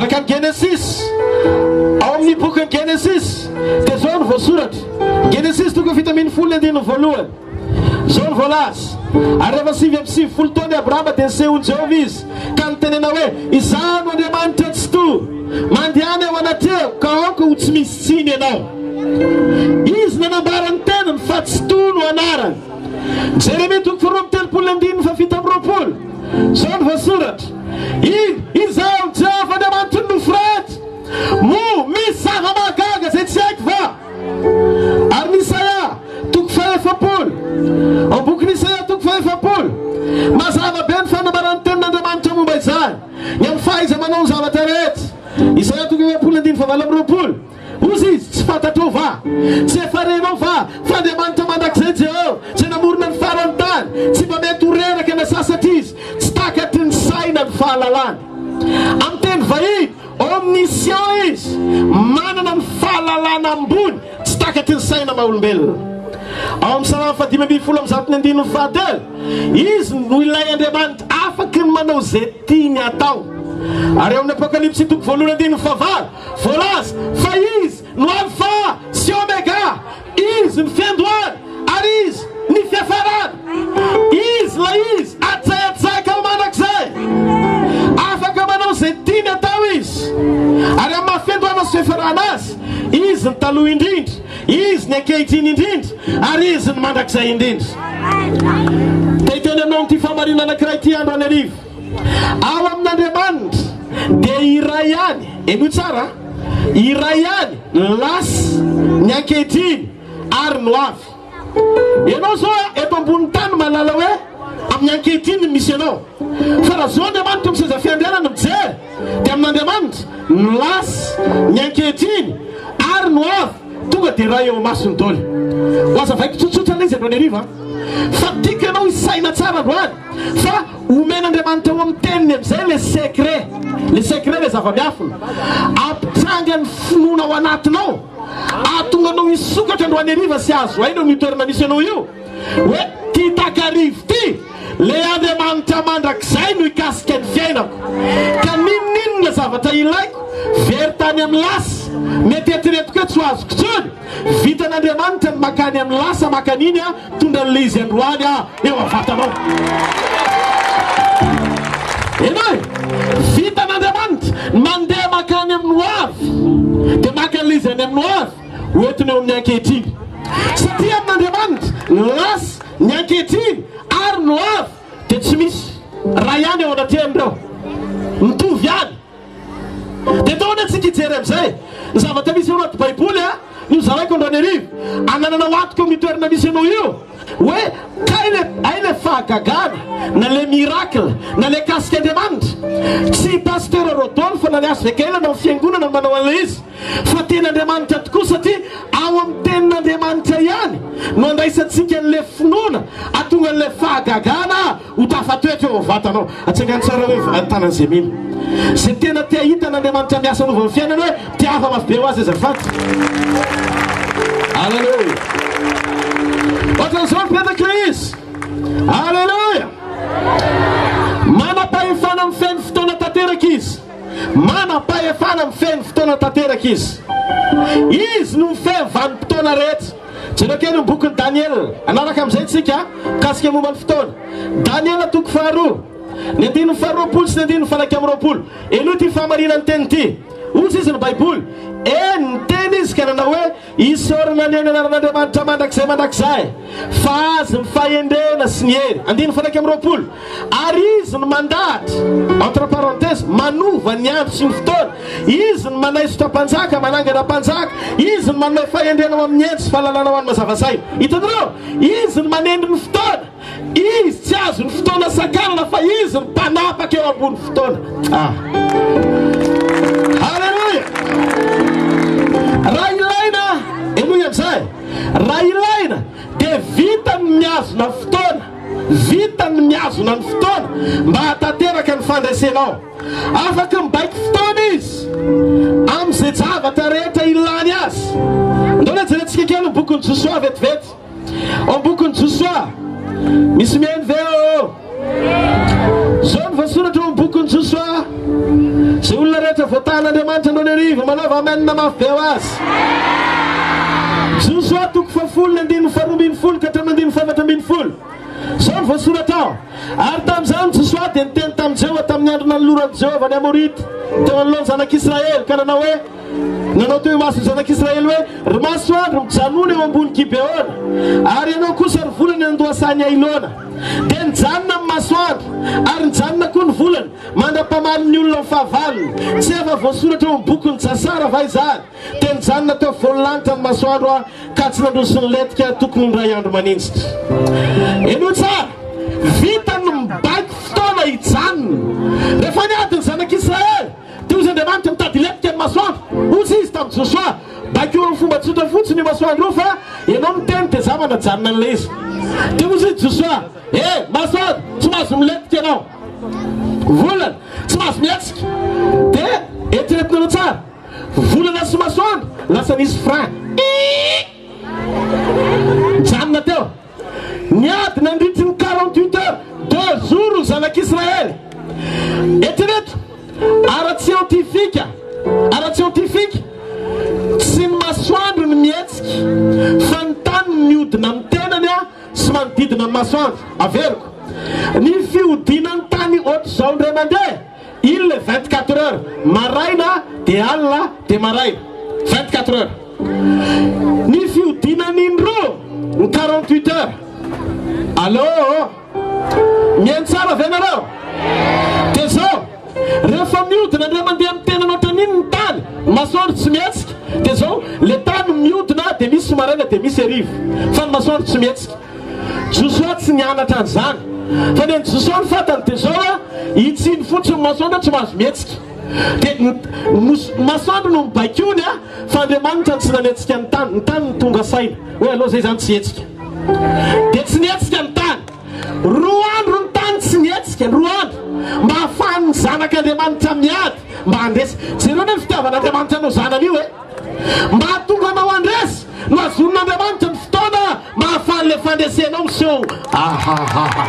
Araka ny Genesisy, ao amin'ny bokin'ny Genesisy, dia izao no voasoratra, Genesisy toko 17 andininy voalohany, izao no voalaza, Ary rehefa 99 taona i Abrahama dia nisehoan'i Jehovah izy, ka nitenena hoe, Izaho no Andriamanitra Tsitoha, mandehana eo anatrehako, ka aoka ho tsy misy tsiny ianao. Izy nanambara ny tenany fa Tsitoha no anarany. Jeremia toko faharoa amby telopolo andininy fahafito amby roapolo, izao no voasoratra, Iny, Izaho Jehovah Andriamanitry ny nofo rehetra, moa misy zava-mahagaga izay tsy haiko va? Ary ny Isaia toko fahaefapolo, ao amin'ny bokin'i Isaia toko fahaefapolo, mazava be ny fanambaran'ny tenin'Andriamanitra momba izany, ny amin'ny fahaiza-manao ny zavatra rehetra. Isaia toko 40 andininy fahavalo amby roapolo. Hozy izy, Tsy fantatrao va? Tsy efa renao va fa Andriamanitra mandrakizay Jehovah, izay namorona ny faran'ny tany, tsy mba mety ho reraka na sasatra Izy, tsy takatry ny saina ny fahalalany. Amin'ny teny vahiny, omniscient Izy, manana ny fahalalana ambony tsy takatry ny saina maha olombelona. Ao amin'ny Salamo faha-115 ny andininy fahatelo, Izy no ilay Andriamanitra afaky ny manao izay tiany hatao. Ary ao amin'ny Apokalypsy toko voalohany andininy fahavalo, Voalaza fa Izy no Alfa sy Omega, Izy ny fiandohana ary Izy ny fiafarana. Izy ilay Izy hatsahatsaika ho mandrakizay. Afaka manao izay tiany atao Izy. Ary amin'ny maha fiandohana sy fiafarana Azy, Izy ny taloha indrindra, Izy ny ankehitriny indrindra, ary Izy ny mandrakizay indrindra. Te hiteny aminao amin'ity fahamarinana anankiray ity andro any hariva. Ao amin'Andriamanitra dia iray ihany, henoy tsara an, iray ihany ny lasa, ny ankehitriny ary ny ho avy. Ianao izao eto ambonin'ny tany mahalala hoe amin'ny ankehitriny no misy anao. Fa raha izao Andriamanitra eo amin'ny seza fiandrianana mijery dia amin'Andriamanitra ny lasa, ny ankehitriny ary ny ho avy tonga dia iray eo imasony daholo. Ho hazavaiko tsotsotra ilay izy androany hariva an. Fa tiako ianao hisaina tsara androany fa Omen'Andriamanitra ao amin'ny teniny amin'izay le secret, le secret le zava-miafina, hampitranga ny finoana ao anatinao, hahatonga anao hisokatra androany hariva sy hahazo aina eo amin'io toerana misy anao io, hoe ty takarivo ty, le Andriamanitra mandrakizay no hikasika ny fiainako, ka n'inon'inona zavatra ilaiko, very tany amin'ny lasa, mety eritreretiko hoe tsy ho azoko intsony, vitan'Andriamanitra ny makany amin'ny lasa maka an'iny an, Mitondra an'ilay izy androany aho eo amin'ny vatanao. Henoy, vitan'Andriamanitra ny mandeha mankany amin'ny ho avy, dia maka an'ilay izy any amin'ny ho avy, ho entiny eo amin'ny ankehitriny. Satria amin'Andriamanitra, ny lasa, ny ankehitriny ary ny ho avy dia tsy misy iray ihany eo anatrehan'ireo. Mitovy ihany. Dia atao ahoana tsika hijery amin'izay ny zavatra misy ao anaty baiboly a? Ny ho zaraiko androany hariva, anananao antoka eo amin'io toerana misy anao io hoe kay le hay le fahagagana na le miracle na le kasik'Andriamanitra. Tsy i Pasteur Rodolphe na ny HVKL na ny fiangonana no manao an'ilay izy fa tena Andriamanitra tokoa satria ao amin'ny tenin'Andriamanitra ihany no andraisantsika an'ilay finoana hahatonga an'ilay fahagagana Ho tafatoetra eo amin'ny vatanao. Atsangano tsara hoe ny tanan'izay mino. Izay tena te hahita an'Andriamanitra miasa hanova ny fiainany hoe tiava mafy be ho azy azafady. Aleloia. Ohatran'izao mipetraka ilay izy. Aleloia. Manam-pahefana mifehy ny fotoana tanteraka izy. Manam-pahefana mifehy ny fotoana tanteraka izy. Izy no mifehy ny vanim-potoana rehetra. Jereo kely ny bokin'i Daniela. Hanaraka amin'izay isika mikasika momba ny fotoana. Daniela toko faharoa, ny andininy faharoapolo sy ny andininy faha-21. Henoy ity fahamarinan'ny teny ity. Hoy izy ny Baiboly, Eny, niteny izy ka nanao hoe, Isaorana anie ny anaran'Andriamanitra mandrakizay mandrakizay, fa Azy ny fahendrena sy ny hery. Andininy faha-21. Ary Izy no mandahatra, entre parenthèses, manova ny andro sy ny fotoana. Izy no manaisotra mpanjaka, manangana mpanjaka. Izy no manome fahendrena ho amin'ny hendry sy fahalalana ho an'ny mazava saina. Hitanareo? Izy no manendry ny fotoana. Izy tsy azon'ny fotoana sakanana fa Izy no mpanapaka eo ambony fotoana. Ah. Haleloia! Raha ilaina, henoy amin'izay, raha ilaina dia vita ny mihazona fotoana. Vita ny mihazona ny fotoana mba hahatanteraka ny fandresenao. Afaka mibaiko fotoana izy amin'izay zavatra rehetra ilany azy. Andao aloha jerentsika kely ny bokin'i Josoa vetivety. Ao amin'ny bokin'i Josoa, misy mihaino ve ao? Izao no voasoratra ao amin'ny bokin'i Josoa, izay olona rehetra. voatahan'Andriamanitra androany hariva? Manaova amen mafy be ho azy. Josoa toko fahafolo ny andininy faharoa ambin'ny folo ka hatramin'ny andininy fahefatra ambin'ny folo. Izao no voasoratra ao, Ary tamin'izany Josoa dia niteny tamin'i Jehovah tamin'ny andro nanoloran'i Jehovah ny Amorita teo anoloan'ny zanak'Israely, ka nanao hoe, Nanao teo imason'ny zanak'Israely hoe, Ry masoandro, mijanòna eo ambony Gibeona, ary ianao kosa, ry volana, eo an-dohasahan'i Ailona. Dia nijanona ny masoandro, ary nijanona koa ny volana, mandra-pamalin'ny olona ny fahavalony. Tsy efa voasoratra ao amin'ny bokin'i Jasara va izany? Dia nijanona teo afovoan'ny lanitra ny masoandro aho, ka tsy nandroso nilentika tokony ho indray andro maninjitra. Henoy tsara, vita ny mibaiko fotoana hijanona. Rehefa niady ny zanak'Israely, dia hoy Andriamanitra, Mitady hilentika ny masoandro. Hoy Izy tamin'i Josoa, Baiko amin'ny fomba tsotra fotsiny io masoandro io, fa ianao miteny dia izaho manajanona an'ilay izy. Dia hoy Izy Josoa, Eh, masoandro, tsy mahazo milentika ianao. Volana, tsy mahazo mihetsika. Dia eritreretinareo tsara. Volana sy masoandro lasa nisy frein. Iiii! Nijanona teo. Niady nandritry ny 48 heures, deux jours ny zanak'Israely. Eritrereto, ara-tsiantifika, ara-tsiantifika, tsy ny masoandro no mihetsika fa ny tany no mihodina amin'ny tenany sy manodidina ny masoandro. Averiko, ny fihodinan'ny tany ohatr'izao indray mandeha, Iny le 24 heures, maraina dia alina dia maraina, 24 heures. Ny fihodinany indroa ny 48 heures. Allô? Mihaino tsara ve nareo? Dia zao, rehefa mihodina indray mandeha amin'ny tenany ohatran'iny ny tany, ny masoandro tsy mihetsika, dia zao, le tany mihodina dia misy maraina dia misy hariva, fa ny masoandro tsy mihetsika. Josoa tsy nianatra an'izany. Fa ny an'i Josoa ny fantany dia izao a, hitsiny fotsiny ny masoandro tsy mahazo mihetsika. Dia ny masoandro no mibaikoany a, fa Andriamanitra no tsy nanetsika ny tany. Ny tany no tonga saina hoe aleo izay izany tsy hihetsika. Dia tsy nihetsika ny tany. Roa andro ny tany tsy nihetsika, roa andro, mba hahafahan'ny zanak'Andriamanitra miady mba handresy. Jereo anie ny fitiavan'Andriamanitra anao zanany io e! Mba hahatonga anao handresy no hazonin'Andriamanitra ny fotoana mba hahafahan'ilay fandresenao miseho. Ahahaha.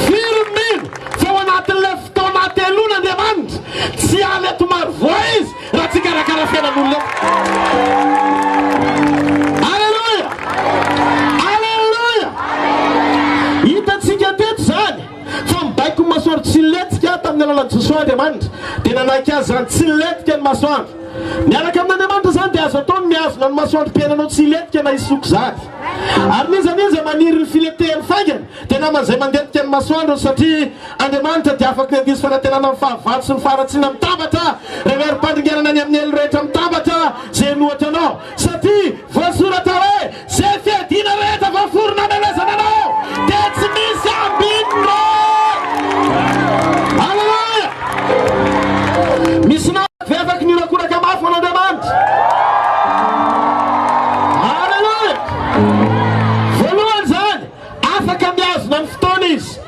Firy ny mino fa ao anatin'ilay fotoana hateloana Andriamanitra? Tsy hiala eto Marovoay Izy raha tsy hikarakara fiainan'olona eto. Aleloia! Aleloia! Hitantsika teto izany. Fa mibaiko ny masoandro tsy hilentika tamin'ny alalan'i Josoa Andriamanitra, dia nanaiky azy izany, tsy nilentika ny masoandro. Miaraka amin'Andriamanitra izany dia azo atao ny mihazona ny masoandrom-piainanao tsy hilentika na hisoko izany. Ary n'iza n'iza maniry ny filentehany faingana dia naman'izay mandentika ny masoandrony, satria Andriamanitra dia afaky ny handiso fanantenana amin'ny fahavalo sy ny faharatsiana mitambatra, ireo herim-pandringanana any amin'ny helo rehetra mitambatra izay hanohatra anao. Satria voasoratra hoe, Izay fiadiana rehetra voaforona hamelezana anao dia tsy misy ambiny re. Aleloia! Misy namako ve afaky mihorakoraka mafy ho an'Andriamanitra? Aleloia! Voalohany izany, afaka mihazona ny fotoana izy.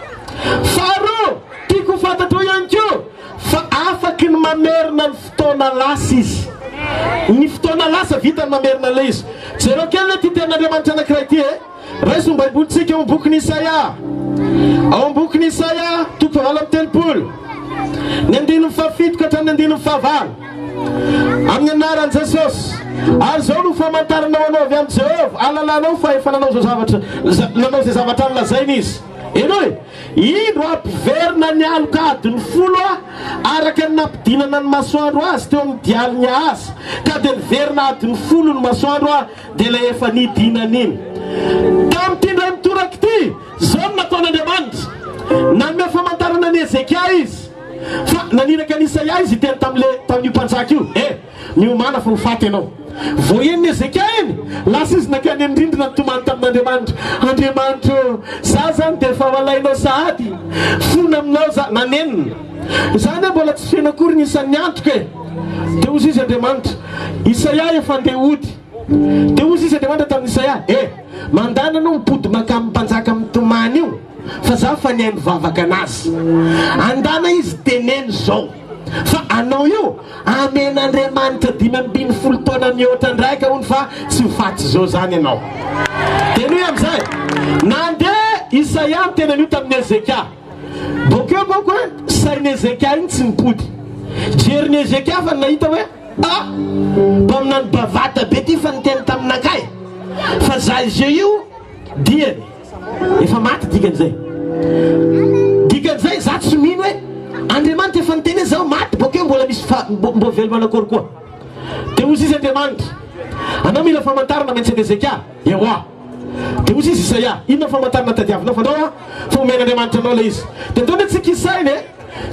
Faharoa, tiako ho fantatrao ihany koa fa afaky ny mamerina ny fotoana lasa izy. Ny fotoana lasa vita ny mamerina an'ilay izy. Jereo kely anie ity tenin'Andriamanitra anankiray ity e. Raiso ny Baibolintsika ao amin'ny bokin'i Isaia. Ao amin'ny bokin'i Isaia, toko fahavalo amby 30. Ny andininy fahafito ka hatramin'ny andininy fahavalo. Amin'ny anaran'i Jesosy. Ary izao no famantarana ho anao avy amin'i Jehovah, ahalalanao fa efa nanao izao zavatra, nanao izay zavatra nolazainy izy. Henoy! Indro hampiverina ny aloka adiny folo aho, araka ny nampidinana ny masoandro azy teo amin'ny dialin'i Ahaza, ka dia niverina adiny folo ny masoandro aho, dia ilay efa nidinana iny. Tamin'ity indray mitoraka ity, izao no nataon'Andriamanitra, Nanome famantarana an'i Hezekia Izy, fa naniraka an'i Isaia Izy hiteny tamin'ilay, tamin'io mpanjaka io, E! Miomàna fa ho faty ianao. Vao henon'i Hezekia iny, lasa izy nankany amin'ny rindrina nitomany tamin'Andriamanitra, Andriamanitra ô, za izany dia efa ho alainao sahady, fona aminao za. Nanenina. Izany aho mbola tsy feno akory ny isan'ny antoko e! Dia hozy izy Andriamanitra, Isaia efa handeha hody. Dia hozy izy Andriamanitra tamin'i Isaia, E! Mandàna anao mipody mankany amin'ny mpanjaka mitomany io, fa za fa nihaino vavaka anazy. Andàna izy teneno izao, fa anao io, Amen'Andriamanitra 15 taona mihoatra ndraika hono fa tsy ho faty zao zany ianao. Dia nohy amin'izay, nandeha Isaia niteny an'io tamin'i Hezekia. Bokeo manko hoe sain'i Hezekia iny tsy nipody. Jerin'i Hezekia fa nahita hoe ah! Mpaminany bavata be ty fa niteny taminakahy fa za izeo io diany efa maty dikan'izay. Dikan'izay za tsy mino hoe Andriamanitra efa niteny hoe zaho maty bokeo mbola misy fa mbo velona manakory koa. Dia hozy izy Andriamanitra, anao mila famantarana maintsy an'i Hezekia, Eoa. Dia hozy izy Isaia, inona famantarana tadiavinao fandrao aho fa omen'Andriamanitra anao ilay izy. Dia ndao anie tsika hisaina e!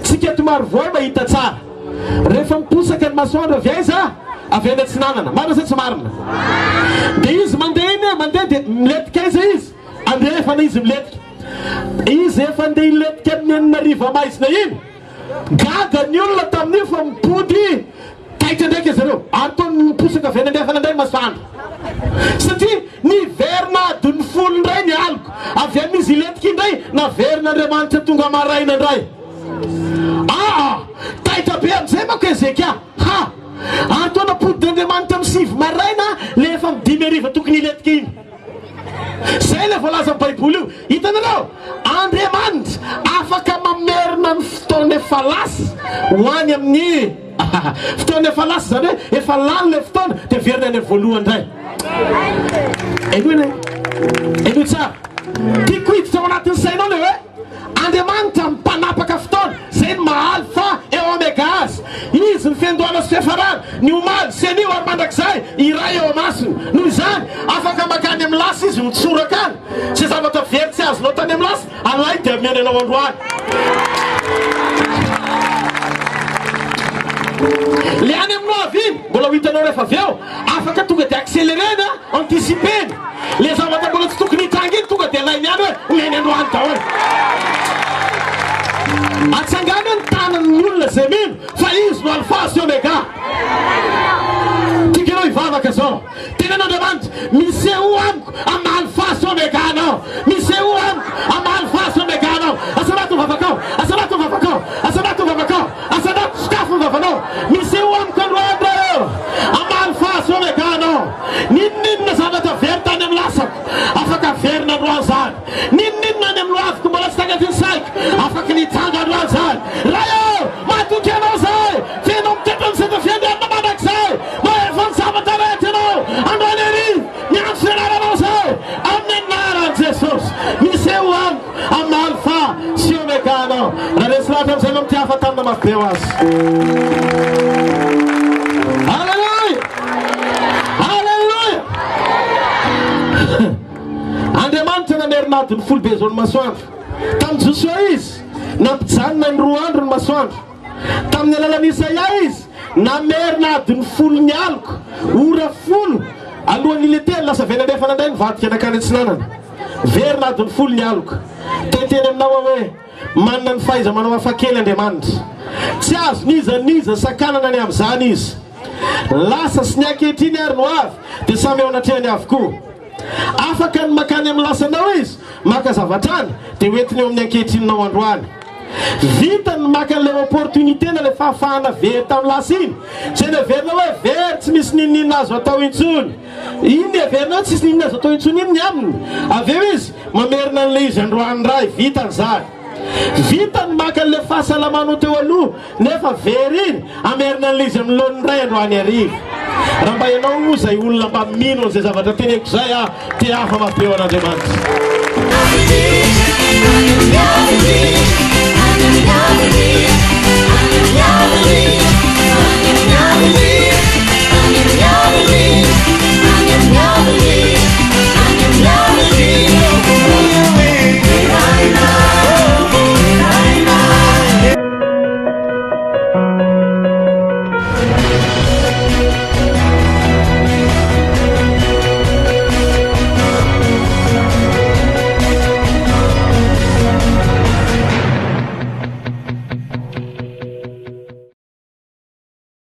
Tsika eto Marovoay mahita tsara. Rehefa miposaka ny masoandro avy aiza? Avy any atsinanana. Marina sa tsy marina? Dia izy mandeha iny e, mandeha dia milentika aiza izy? Andrefana izy milentika. Izy efa andeha hilentika amin'ny 6000 maizina iny. Gaga ny olona tamin'io fa mipody taitra ndraiky izy ireo ary toa niposaka avy any andrefana indray ny masoandro. Satria niverina adin'ny folo indray ny aloka avy amin'izy hilentika indray, naverin'Andriamanitra tonga maraina indray. Aa! Taitra be amin'izay manko Hezekia. Ha! Ary toa nampodin'Andriamanitra amin'ny 9 maraina ilay efa amin'ny 5 hariva tokony hilentika iny. Zay ilay voalazan'ny baiboly io. Hitanareo? Andriamanitra afaka mamerina ny fotoana efa lasa ho any amin'ny fotoana efa lasa, izany hoe efa lany ilay fotoana dia averina any amin'ny voalohany indray. Henoy anie. Henoy tsara. Tiako hiditra ao anatin'ny sainao ilay hoe Andriamanitra mpanapaka fotoana, izay no maha Alpha et Omega Azy. Izy ny fiandohana sy fiafarana, ny omaly sy anio ary mandrakizay, iray eo amasony. Noho izany, afaka mankany amin'ny lasa Izy, mitsoraka any. Izay zavatra very tsy azonao tany amin'ny lasa, alainy dia omeny anao androany. Le any amin'ny ho avy iny, mbola ho hitanao rehefa avy eo, afaka tonga dia accélérer-na, anticiper-na. Le zavatra mbola tsy tokony hitranga iny tonga dia alainy ihany hoe omeny androany daholo. Atsangano ny tanan'ny olona izay mino fa izy no Alpha sy Omega. Tiako ianao hivavaka zao. Tenen'Andriamanitra, misehoa amiko amin'ny Alpha sy Omega anao. Misehoa amiko amin'ny Alpha sy Omega anao. Asarato ny vavakao, asarato ny vavakao, asarato ny vavakao, asarato sokafy ny vavanao. Misehoa amiko androany Ray ô, amin'ny Alpha sy Omega anao. N'inon'inona zavatra very tany amin'ny lasako, afaka averina androany izany. N'inon'inona any amin'ny hoaviko mbola tsy takatry ny saiko, afaky ny hitsanga androany izany. Ray ô, matoky Anao izahay, fa Ianao mitoetra amin'ny seza fiandrianana mandrakizay. Mahefa ny zavatra rehetra Ianao. Androany hariva, miantso ny anaranao izahay, amin'ny anaran'i Jesosy. Misehoa amiko amin'ny Alfa sy Omega Anao. Raha resy lahatra amin'izay ianao, mitiafa tanana mafy be ho Azy. Aleloia! Aleloia! Andriamanitra namerina adiny folo be izao ny masoandro. Tamin'i Josoa Izy nampijanona ny roa andro ny masoandro. Tamin'ny alalan'i Isaia Izy namerina adiny folo ny aloka, ora folo alohan'ny hiletehany lasa avy any andrefana indray nivadika nankany atsinanana. Verina adiny folo ny aloka. Te hiteny aminao aho hoe manana ny fahaiza-manao hafakely Andriamanitra. Tsy azon'iza n'iza sakanana ny amin'izany Izy. Lasa sy ny ankehitriny ary ny ho avy dia samy eo anatrehany avokoa. Afaka ny makany amin'ny lasanao izy, maka zavatra any, dia hoentiny eo amin'ny ankehitrininao androany. Vita ny maka an'ilay opportunité na ilay fahafahana very tamin'ny lasa iny. Izay neverinao hoe very tsy misy n'inon'inona azo atao intsony. Iny heverinao hoe tsisy n'inon'inona azo atao intsony iny ny aminy. Avy eo izy mamerina an'ilay izy androany indray. Vitany izany. Vita ny maka an'ilay fahasalamanao teo aloha nefa very iny, hamerina an'ilay izy amin'ny laoniny indray androany hariva. Raha mba ianao moa izay olona mba mino an'izay zavatra teneniko izay ah, te hafa mampeo an'Andriamanitra.